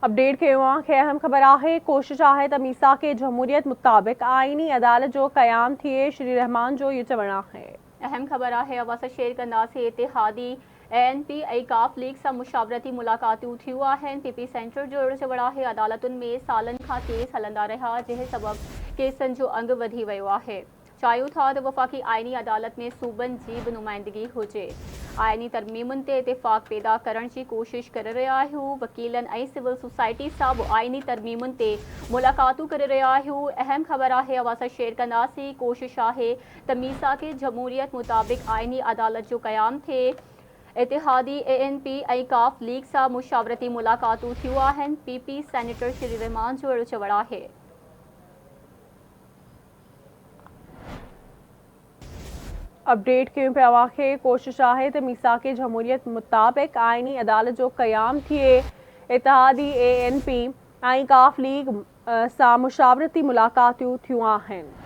Update ڪيو اوهان کي اهم خبر آهي ڪوشش آهي ته ميثاق جمهوريت مطابق آئيني عدالت جو قيام ٿئي شري رحمان جو اهو چوڻ آهي. اهم خبر آهي اوهان سان شيئر ڪنداسين اتحادي اي اين پي ۽ قاف ليگ سان مشاورتي ملاقاتون ٿيون آهن پي پي سينٽر جو اهڙو چوڻ آهي عدالتن ۾ سالن کان ڪيس هلندا رهيا جنهن سبب ڪيسن جو انگ وڌي ويو آهي. چاهيون ٿا ته وفاقي آئيني عدالت ۾ صوبن جي به نمائندگي هجي، آئيني ترميمن تي اتفاق پيدا ڪرڻ جي ڪوشش ڪري رهيا آهيون، وڪيلن ۽ سول سوسائٽي سان به آئيني ترميمن تي ملاقاتون ڪري رهيا آهيون، اهم خبر آهي اوهان سان شيئر ڪنداسين، ڪوشش آهي ته ميثاق جمهوريت مطابق آئيني عدالت جو قيام ٿئي، اتحادي اي اين پي ۽ قاف ليگ سان مشاورتي ملاقاتون ٿيون آهن، P P senator Sherry Rehman جو اهڙو چوڻ آهي. اپڊيٽ ڪيون پيا اوهان کي ڪوشش آهي ته ميثاق جمهوريت مطابق آئيني عدالت جو قيام ٿئي اتحادي اي اين پي ۽ قاف ليگ سان مشاورتي ملاقاتيون ٿيون آهن.